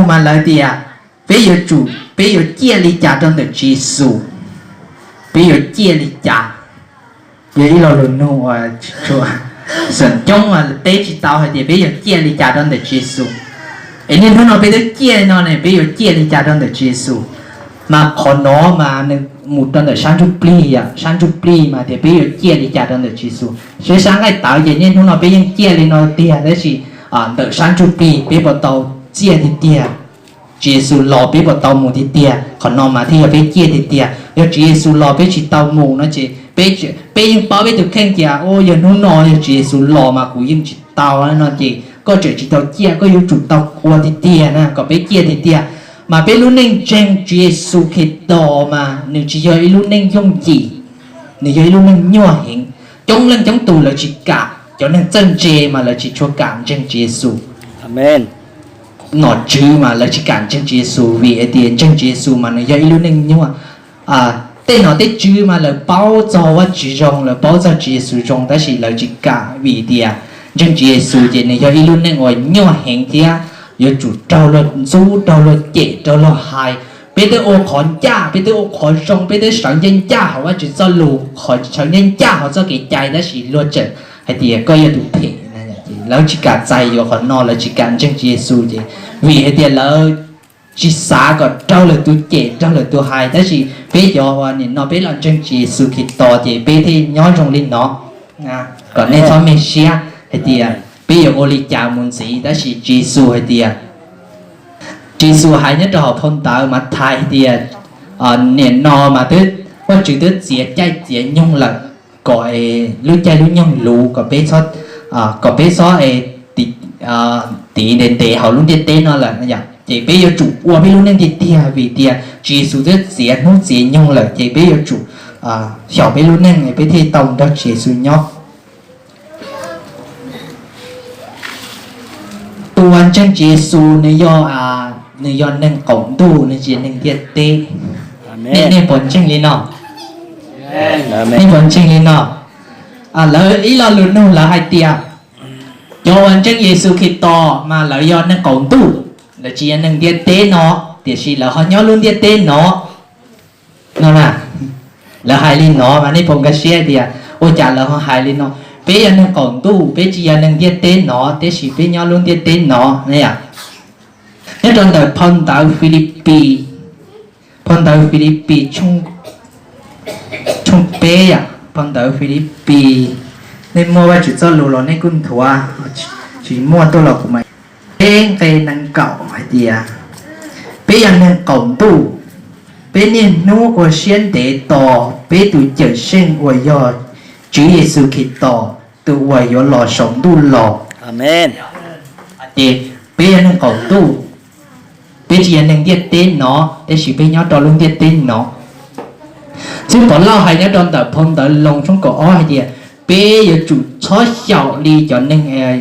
mas lawv tias peb yuav tsum, peb yuav ciaj li cas rau ntawm Tswv Yexus? Peb yuav ciaj li cas? Yog ib lo lus nug uas xeem coob teb tsis tau hais tias peb yuav ciaj li cas rau ntawm Tswv Yexus. Es niaj hnub no peb twb ciaj no ne, peb yuav ciaj li cas rau ntawm Tswv Yexus? Mas qhov no mas nws mus rau ntawm sab ntsuj plig, sab ntsuj plig mas tias peb yuav ciaj li cas rau ntawm Tswv Yexus. Sab, sab nqaij tawv ces niaj hnub no peb yeej ciaj li no tiag, tab sis ntawm sab ntsuj plig peb puas tau ciaj tiag tiag? Tswv Yexus los peb puas tau mus tiag tiag? Qhov no mas thiaj yog peb ciaj tiag tiag. Yog Tswv Yexus los peb tsis tau mus no ces peb, peb yeej paub peb tus kheej tias, u, yog hnub no yog Tswv Yexus los mas kuv yeej tsis tau no ces koj tseem tsis tau ciaj, koj yuav tsum tau ua tiag tiag na kom peb ciaj tiag tiag. Mas peb lub neej ntseeg Tswv Yexus Khetos mas nws tsis yog ib lub neej yooj yim, nws yog ib lub neej nyuaj heev. Coob leej coob tus lawv tsis kam, cov neeg txawj ntse mas lawv tsis tshua kam ntseeg Tswv Yexus. Nom tswv mas lawv tsis kam ntseeg Tswv Yexus vim hais tias ntseeg Tswv Yexus mas nws yog ib lub neej nyuaj. Tej nom tej tswv mas lawv paub txog Vajtswv zoo, lawv paub txog Tswv Yexus zoo, tab sis lawv tsis kam vim tias ntseeg Tswv Yexus ces nws yog ib lub neej uas nyuaj heev thiab yuav tsum raug luag ntxub, raug luag cem, raug luag hais. Peb twb ua qhov ncaj, peb twb ua qhov zoo, peb twb sawv ncaj ncaj hauv Vajtswv txoj lus, sawv ncaj ncaj hauv txoj kev cai, tab sis luag tseem hais tias koj yog tus phem. Lawv tsis kam txais yuav qhov no, lawv tsis kam ntseeg Tswv Yexus ces vim hais tias lawv tsis xav kom raug lawv tus cem, raug lawv tus hais. Tab sis peb cov uas nim no peb los ntseeg Tswv Yexus Khetos ces peb thiaj nyob zoo li no. Kom nej txhob me siab hais tias peb yuav ua li cas mus ntxiv, tab sis Tswv Yexus hais tias, Tswv Yexus hais nyob rau hauv phau ntawv Mathais hais tias, nim no mas twb, Vajtswv twb txiav caij txiav nyoog lawm, kom lub caij lub nyoog luv, kom peb txhob, kom peb txhob tiv ntev ntev hauv lub ntiaj teb no lawm. Ces peb yuav tsum ua peb lub neej tiag tiag vim tias Tswv Yexus twb txiav hnub txiav nyoog lawm, ces peb yuav tsum xyaum peb lub neej peb thiaj tau nrog Tswv Yexus nyob. Tus uas ntseeg Tswv Yexus nws yog, nws yog neeg qaum ntuj, nws tsis yog neeg ntiaj teb. Nej puas ntseeg li no? Nej puas ntseeg li no? Lawv ib lo lus nug lawv hais tias, cov uas ntseeg Yexus Khetos mas lawv yog neeg qaum ntuj, lawv tsis yog neeg ntiaj teb no, tiam sis lawv ho nyob lub ntiaj teb no no na. Lawv hais li no mas nej puas nkag siab tias ua cas lawv ho hais li no? Peb yog neeg qaum ntuj, peb tsis yog neeg ntiaj teb no, tiam sis peb nyob lub ntiaj teb no na yom. Nyob rau ntawm phau ntawv Filipis, phau ntawv Filipis tshooj peb yom, phau ntawv Filipis, nej muaj Vajtswv txoj lus los nej kuj nthuav, tsis muaj tuaj los kuv mam. Peb nqe nees nkaum hais tias, peb yog neeg qaum ntuj, peb niaj hnub ua siab ntev tos peb tus Cawmseej uas yog Tswv Yexus Khetos, tus uas yuav los saum ntuj los. Ces peb yog neeg qaum ntuj, peb tsis yog neeg ntiaj teb no, tab sis peb nyob rau lub ntiaj teb no. Xib hwb Pov Lauj hais nyob rau ntawm phau ntawv Loos tshooj kaum ob hais tias, peb yuav tsum txhob xyaum li cov neeg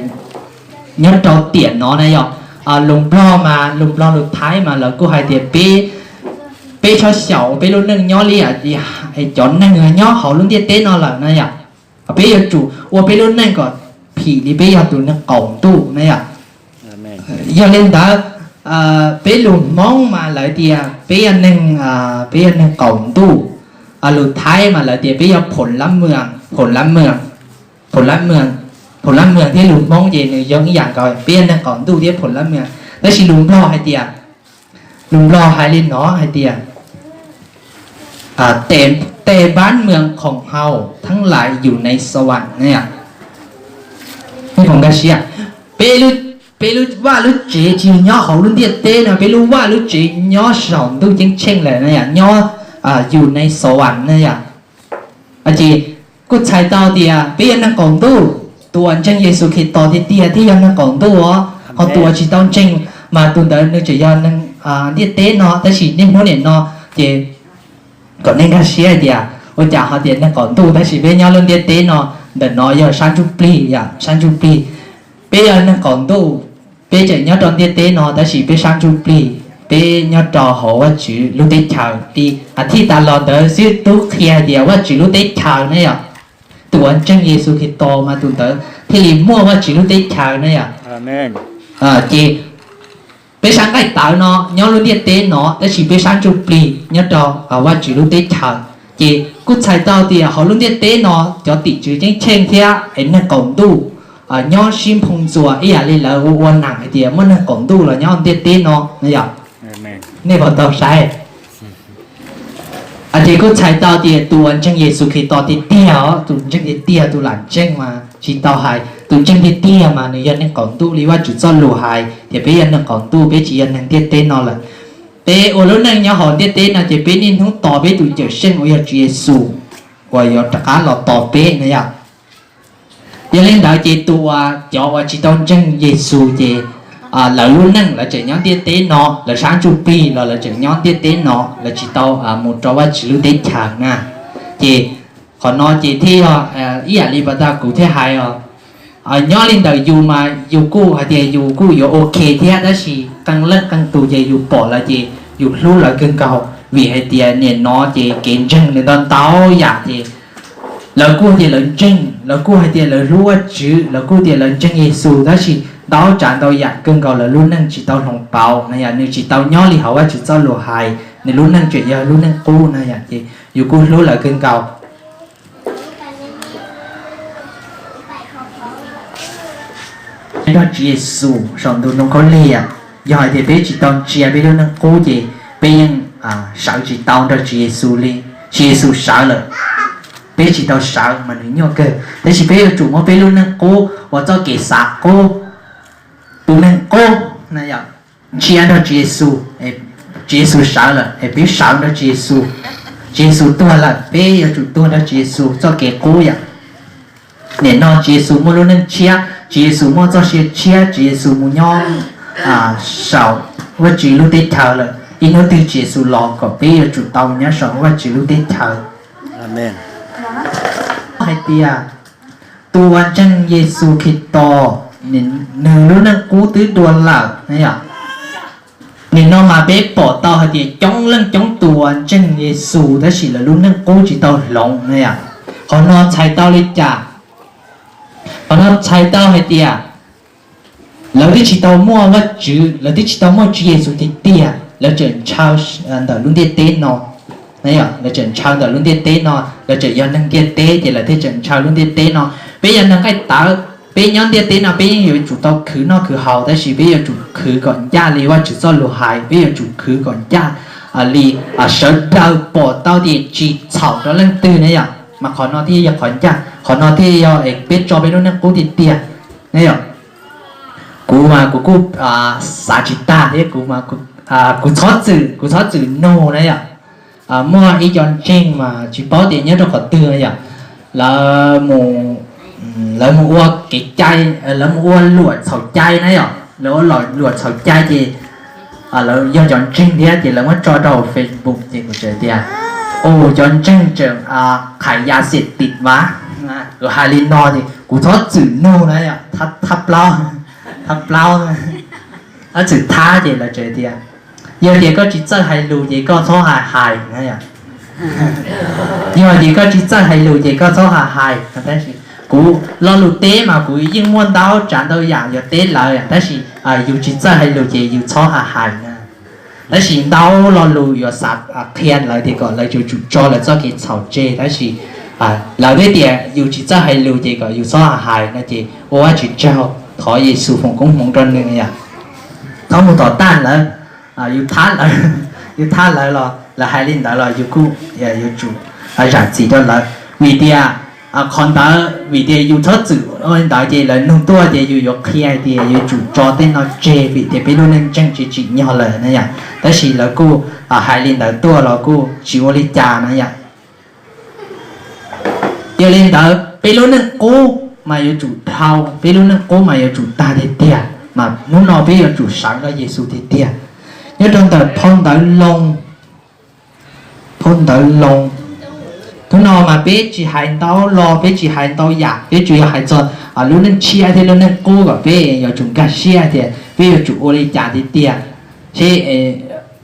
nyob rau tiam no na yom. Lus Nplog mas lus Nplog lus Thaib mas lawv kuj hais tias peb, peb txhob xyaum peb lub neej nyob li cov neeg nyob hauv lub ntiaj teb no lawm na yom. Peb yuav tsum ua peb lub neej kom phim li peb yog tus neeg qaum ntuj na yom. Yog li ntawd, peb lus Hmoob mas lawv tias peb yog neeg, peb yog neeg qaum ntuj. Lus Thaib mas lawv tias peb yog phoom lab mws, phoom lab mws, phoom lab mws, phoom lab mws thiab lus Hmoob ces nws yog ib yam nkaus, peb yog neeg qaum ntuj thiab phoom lab mws. Tab sis lus Nplog hais tias, lus Nplog hais li no hais tias, Tes, tes npab mws khoom haus theeb lais yus nev xo vam ne. Nej puas nkag siab? Peb, peb lub vaj lub tsev tsis nyob hauv lub ntiaj teb no, peb lub vaj lub tsev nyob saum ntuj ceeb tsheej lawm na yom, nyob yus nev xo vam na yom. Ces kuj txhais tau tias peb yog neeg qaum ntuj, tus uas ntseeg Yexus Khetos tiag tiag thiaj yog neeg qaum ntuj os, ho tus uas tsis tau ntseeg mas tus ntawd nws tseem yog neeg ntiaj teb no, tab sis niaj hnub nim no ces kom nej nkag siab hais tias ua cas ho tias neeg qaum ntuj tab sis peb nyob lub ntiaj teb no, ntawm no yog sab ntsuj plig yom, sab ntsuj plig. Peb yog neeg qaum ntuj, peb tseem nyob rau ntiaj teb no tab sis peb sab ntsuj plig, peb nyob rau hauv Vajtswv lub teb chaws. Li a thiv tas los ntawd xib hwb tub qhia hais tias Vajtswv lub teb chaws ne yom, tus uas ntseeg Yexus Khetos mas tus ntawd thiaj li muaj Vajtswv lub teb chaws ne yom. Ces Peb sab nqaij tawv no nyob lub ntiaj teb no, tab sis peb sab ntsuj plig nyob rau Vajtswv lub teb chaws. Ces kuj txhais tau tias hauv lub ntiaj teb no cov tim tswv ceeb tsheej thiab es neeg qaum ntuj nyob sib nphoo ntxuas ib yam li lawv ua ua neej hais tias muaj neeg qaum ntuj los nyob ntiaj teb no no yog. Nej puas tau saib? Ces kuj txhais tau tias tus uas ntseeg Yexus Khetos tiag tiag os, tus ntseeg tiag tiag, tus lam ntseeg mas tsis tau hais, tus ntseeg tiag tiag mas nws yog neeg qaum ntuj li Vajtswv txoj lus hais tias peb yog neeg qaum ntuj, peb tsis yog neeg ntiaj teb no lawm. Peb ua lub neej nyob hauv ntiaj teb no ces peb niaj hnub tos peb tus Cawmseej uas yog Tswv Yexus uas yuav rov qab los tos peb no yog. Yog li ntawd ces tus uas cov uas tsis tau ntseeg Yexus ces lawv lub neej lawv tseem nyob ntiaj teb no, lawv sab ntsuj plig los lawv tseem nyob ntiaj teb no, lawv tsis tau mus rau Vajtswv lub teb chaws na. Ces qhov no ces thiaj yog ib yam li pas tag kuv thiaj hais os, nyob li ntawm yus mas yus kuj hais tias yus kuj yuav ok thiab, tab sis qee leej qee tus ces yus pom lawv ces yus hlub lawv kawg nkaus, vim hais tias nim no ces kev ntseeg nws ntau ntau yam ces lawv kuj hais tias lawv ntseeg, lawv kuj hais tias lawv hlub Vajtswv, lawv kuj tias lawv ntseeg Yexus, tab sis ntau tsav ntau yam kawg nkaus lawv lub neej tsis tau hloov pauv na yom, nws tsis tau nyob li hauv Vajtswv txoj lus hais, nws lub neej tseem yog lub neej qub na yom, ces yus kuj hlub lawv kawg nkaus. Nrog Tswv Yexus saum ntu zoo khaub lig, yog hais tias peb tsis tau ntsia peb lub neej qub ces peb yeej sawv tsis tau nrog Tswv Yexus li. Tswv Yexus sawv lawm, peb tsis tau sawv mas nws nyuaj kawg, tab sis peb yuav tsum muab peb lub neej qub ua txoj kev xav qub, tus neeg qub na yom, ntsia nrog Tswv Yexus, Tswv Yexus sawv lawm es peb sawv nrog Tswv Yexus, Tswv Yexus tuag lawm peb yuav tsum tuag nrog Tswv Yexus txoj kev qub yom. Nim no Tswv Yexus muaj lub neej tshiab, Tswv Yexus muaj txoj sia tshiab, Tswv Yexus mus nyob saum Vajtswv lub teb chaws lawm, ib hnub twg Tswv Yexus los kom peb yuav tsum tau nyob saum Vajtswv lub teb chaws. Hais tias tus uas ntseeg Yexus Khetos, nws lub neej qub twb dua lawm na yom. Nim no mas peb pom tau hais tias coob leej coob tus uas ntseeg Yexus tab sis lawv lub neej qub tsis tau hloov na yom. Qhov no txhais tau li cas? Qhov no txhais tau hais tias lawv twb tsis tau muaj Vajtswv, lawv twb tsis tau muaj Tswv Yexus tiag tiag, lawv tseem ntshaw ntawm lub ntiaj teb no. Lawv tseem ntshaw ntawm lub ntiaj teb no, lawv tseem yog neeg ntiaj teb ces lawv thiaj tseem ntshaw lub ntiaj teb no. Peb yog neeg nqaij tawv, peb nyob ntiaj teb no peb yeej yuav tsum tau khwv noj khwv haus, tab sis peb yuav tsum khwv kom ncaj li Vajtswv txoj lus hais, peb yuav tsum khwv kom ncaj li sawv daws pom tau tias tsis txhaum rau leej twg ne yom. Mas qhov no thiaj yog qhov ncaj, qhov no thiaj yog peb tso peb lub neej qub tiag tiag ne yom. Kuv mas kuv kuj xav tsis tag thiab, kuv, kuv txhob txwm, kuv txhob txwm nug na yom. Muaj ib co ntseeg mas tsis paub tias nyob rau qhov twg yom, lawv mus, lawv mus ua kev cai, lawv mus ua luam txhaum cai na yom, lawv ua luam txhaum cai ces lawv yog cov ntseeg thiab ces lawv muab tso rau Facebook ces kuv tseem tias, u, cov ntseeg tseem qhais ya xiam tim mas, kuv hais li no ces kuv txhob txwm nug na yom, thab plaub, thab plaub, txwm thab ces lawv tseem tias, yog tias koj tsis txawj hais lus ces koj txhob hais hais na yom. Yog tias koj tsis txawj hais lus ces koj txhob hais hais. Kuv lo lus teb mas kuv yeej muaj ntau tsav ntau yam yuav teb lawv, tab sis yus tsis txawj hais lus ces yus txhob hais hais na. Tab sis ntau lo lus yuav xav qhia lawv tias kom lawv yuav tsum tso lawv txoj kev txhaum tseg, tab sis lawv twb tias yus tsis txawj hais lus ces kom yus txhob hais hais no ces ua Vajtswv tsaug, thov Yexus foom koob hmoov rau nws yom. Txhob mus tom taj lawv, yus thab lawv, yus thab lawv los lawv hais li ntawd los yus kuj yuav tsum zam txim rau lawv, vim tias qhov ntawd vim tias yus txhob txwm ua li ntawd ces lawv nug tuaj ces yus yuav qhia hais tias yuav tsum tso tej no tseg vim tias peb lub neej ntseeg tsis tsim nyog lawm na yom. Tab sis lawv kuj hais li ntawd tuaj los kuj tsis ua li cas na yom. Yog li ntawd peb lub neej qub mas yuav tsum dhau, peb lub neej qub mas yuav tsum tag tiag tiag, mas hnub no peb yuav tsum sawv nrog Yexus tiag tiag. Nyob rau ntawm phau ntawv Loos, phau ntawv Loos, hnub no mas peb tsis hais ntau lo, peb tsis hais ntau yam, peb tsuas yog hais txog lub neej tshiab thiab lub neej qub kom peb yuav tsum nkag siab tias peb yuav tsum ua li cas tiag tiag. Seb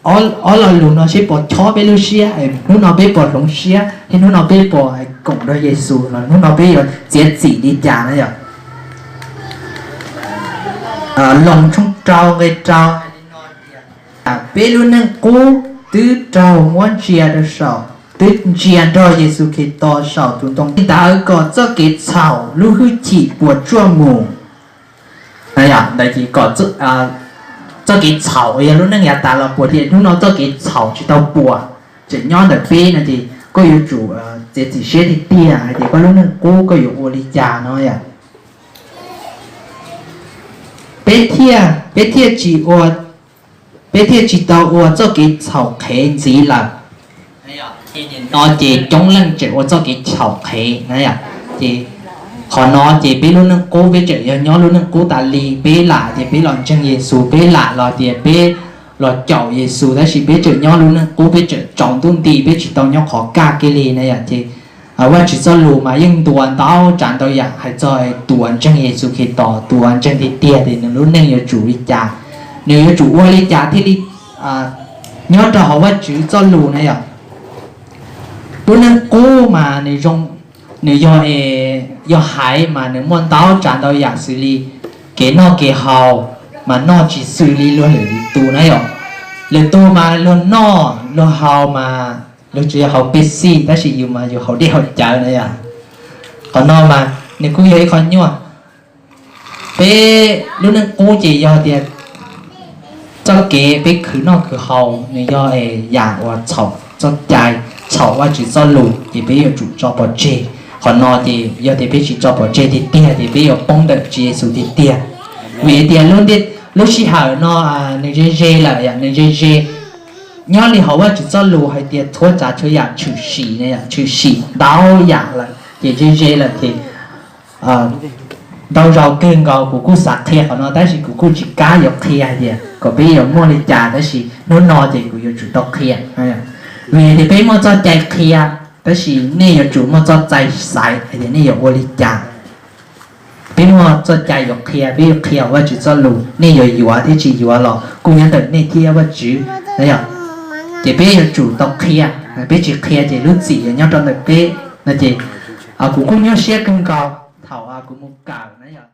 ob lo lus no seb puas chob peb lub siab, hnub no peb puas hloov siab thiab hnub no peb puas koom nrog Yexus los hnub no peb yuav txiav txim li cas na yom. Loos tshooj rau nqe rau hais li no, Peb lub neej qub twb raug muab ntsia rau saum, twb ntsia nrog Yexus Khetos saum tus ntoo ntawd kom txoj kev txhaum lub hwj chim puas tsuaj mus. Ntawd ces kom txoj kev txhaum uas yog lub neej yav tas los puas tias hnub no txoj kev txhaum tsis tau puas, tseem nyob ntawm peb no ces koj yuav tsum txiav txim siab tiag tiag hais tias koj lub neej qub koj yuav ua li cas no yom. Peb thiaj, peb thiaj tsis ua, peb thiaj tsis tau ua txoj kev txhaum qhev ntxiv lawm. No ces coob leej tseem ua txoj kev txhaum qhev na yom. Ces qhov no ces peb lub neej qub peb tseem yog nyob lub neej qub tas li, peb lam tias peb los ntseeg Yexus, peb lam los tias peb los caum Yexus, tab sis peb tseem nyob lub neej qub, peb tseem tsaus ntuj nti, peb tsis tau nyob qhov kaj kiag li na yom. Ces Vajtswv txoj lus mas yeej ntuas ntau tsav ntau yam hais txog tus uas ntseeg Yexus Khetos, tus uas ntseeg tiag tiag ces nws lub neej yuav tsum li cas, nws yuav tsum ua li cas thiaj li nyob rau hauv Vajtswv txoj lus na yom. Lub neej qub mas nws zoo, nws yog, yog haiv mas nws muaj ntau tsav ntau yam xws li kev noj kev haus, mas noj tsis xws li luag lwm tus na yom. Lwm tus mas luag noj luag haus mas luag tsuas yog haus Pepsi tab sis yus mas yus haus dej haus cawv na yom. Qhov no mas nws kuj yog ib qho nyuaj. Peb lub neej qub ces yog tias txoj kev peb khwv noj khwv haus nws yog yam uas txhaum txoj cai, txhaum Vajtswv txoj lus ces peb yuav tsum tso pov tseg. Qhov no ces yog tias peb tsis tso pov tseg tiag tiag ces peb yuav poob ntawm Tswv Yexus tiag tiag. Vim tias lub sij hawm no nws ze ze lawm, nws ze ze. Nyob li hauv Vajtswv txoj lus hais tias txhua tsav txhua yam tshwm sim, tshwm sim ntau yam lawm ces ze ze lawm ces ntau zaus kawg nkaus kuv kuj xav qhia qhov no tab sis kuv kuj tsis kam yuav qhia hais tias kom peb yuav muaj li cas, tab sis hnub no ces kuv yuav tsum tau qhia. Vim tias peb muaj txoj cai qhia, tab sis nej yuav tsum muaj txoj cai xaiv hais tias nej yuav ua li cas. Peb muaj txoj cai yuav qhia, peb yuav qhia Vajtswv txoj lus, nej yuav yuav thiab tsis yuav los kuj nyob ntawm nej thiab Vajtswv. Ces peb yuav tsum tau qhia, peb tsis qhia ces lub txim yuav nyob rau ntawm peb no ces kuv kuj nyuaj siab kawg nkaus thaum kuv mus kawm na yom.